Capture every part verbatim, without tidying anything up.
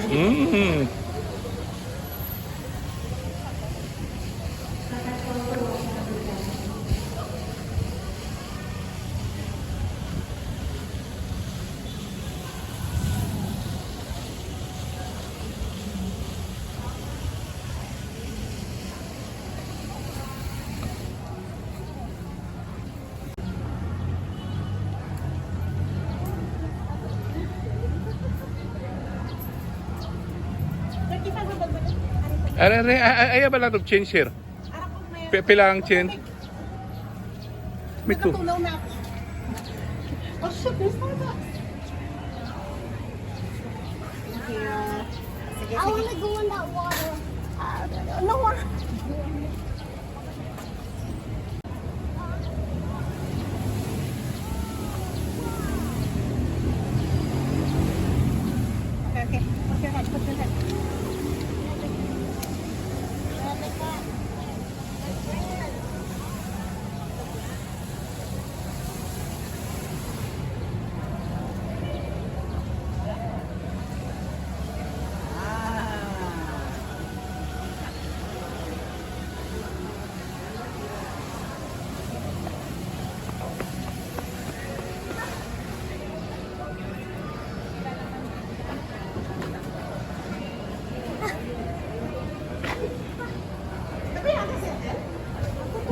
Mm. Are, are, ay, ay, ay, ba lang to change here? Pi-, pila ang change? May ku- Nakatulaw na ako. Oh, shit, there's Starbucks. Thank you. Sige, I sige. Wanna go in that water. Ah, no, ah. Okay, okay. Put your head, put your head.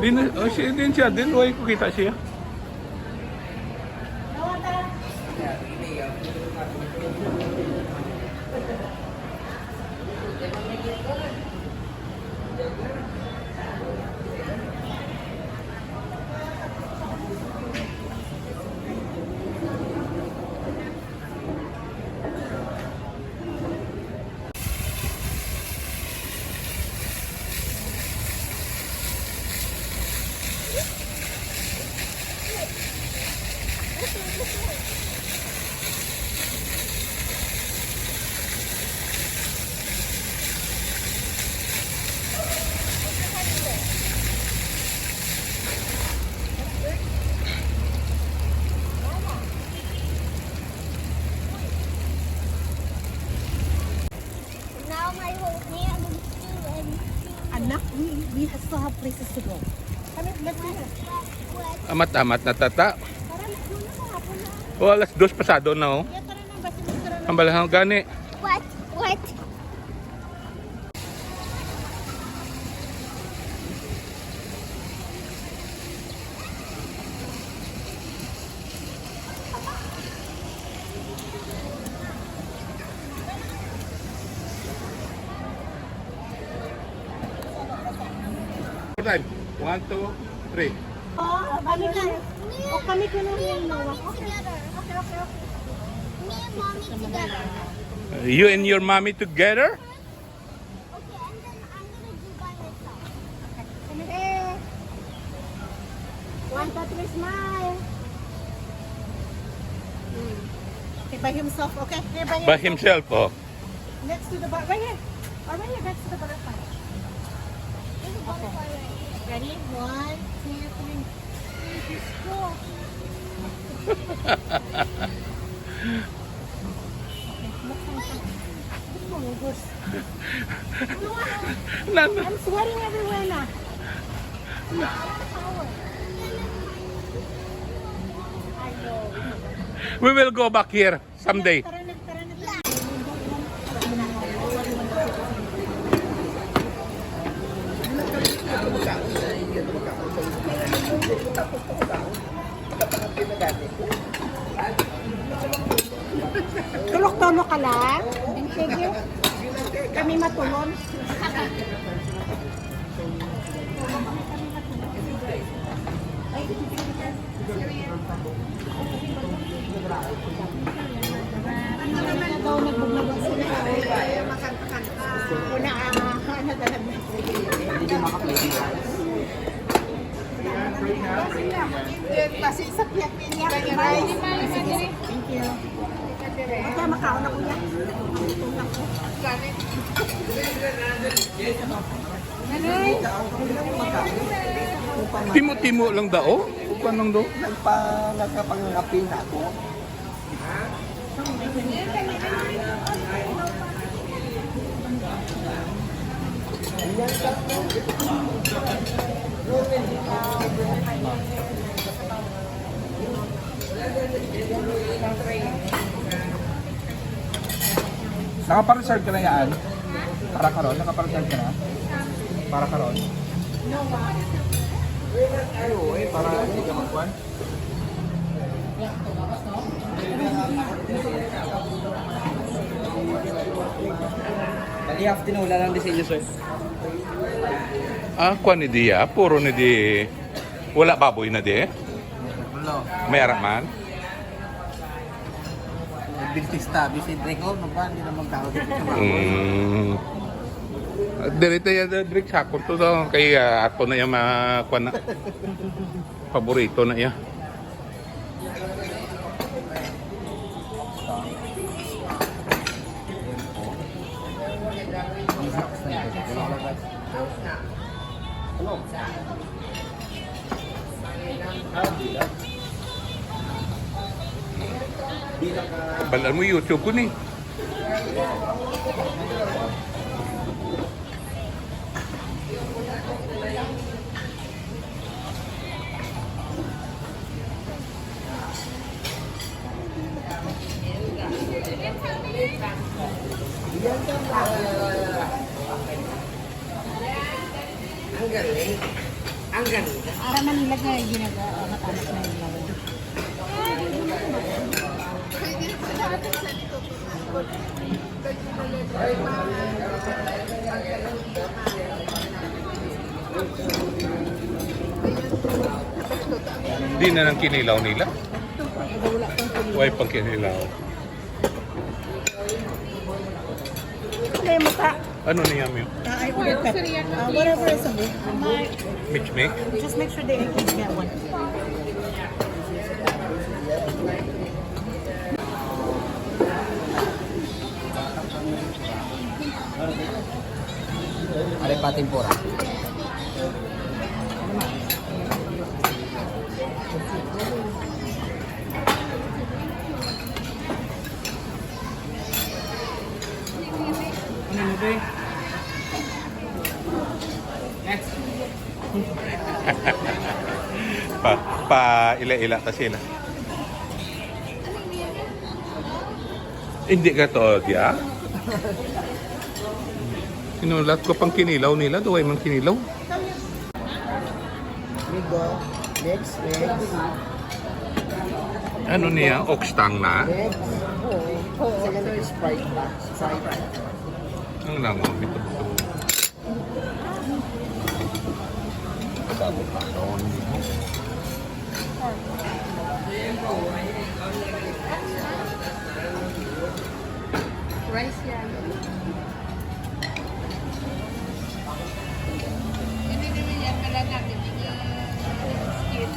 Din, oh, si, din siya, din, why ko kita siya? Now my whole hand is too and Anak, we, we still have places to go. Come here, let's do this. Amat-amat na, tata. Tara, let's go na, kahapon na. Oh, alas dos pasado na, oh. Yeah, tara na, basta mo, tara na. Ang balahan gani. What? What? Time. One, two, three. Oh, kami na. Me and, oh, kami ko na me and rin, mommy Noah. Okay. Together. Okay, okay, okay. Me and mommy together. You and your mommy together? Okay, and then I'm gonna do by myself. Okay. One, two, three, smile. Hmm. Okay, by himself, okay? Here, by By himself. Himself, oh. Next to the bar, right here. Or right here, next to the butterfly. There's a butterfly right here. Ready? One, two, three. Ay, Diyos ko. Okay, look, look, look. Nan- I'm sweating everywhere na. We will go back here someday. Tara na, tara na, tara na. Tulok-tulok ka lang. Sige. Kami matulon. Wala, ah, ano talaga. Kasi sa Piat Pinya, kaya rice. Thank you. Ito, makaon ako yan. Timo-timo lang dao? Upan lang do? Nagpa-, nagkapangapi na ako. Nakapareserve ka na yan? Para karon, nakapareserve ka na? Para karon? Ay, oo, eh, para hindi ka magkuhan. Bali, half tinola lang disenyo, sir. Ah, kuan ni diya, puro ni di, wala baboy na di. Wala. May ara man. Adventista, bisan ikaw, no ba? Hindi na magtao dito sa mga. Mm. Diri tayo, diri sa akon to, to, kay, ah, ato na yung mga, kuwan na, paborito na iya. Balaan mo YouTube ko ni. Ang galing. Ang ganda. Para Manila nga ginagawa, matalas na yung laro. Di na nang kinilaw nila. Wala pang kinilaw. Way pang kinilaw. Ano yung mata? Ano niya, Mio? Ah, I ordered pepper. Uh, whatever is on it. Mix, mix? Just make sure the egg is that one. Are pa tempura. Ano mo, be? Next. Pa, pa ila-ila ta sila. Hindi ka to, diya? Sinulat ko pang kinilaw nila, duway man kinilaw. Migo, next, next. Ano niya? Oxtang na? Next. Oo. Sige, Sprite ba? Sprite. Ang langaw, bito-bito. Sabot na to. Rice yan. Hindi naman yan pala namin yung, uh, skin.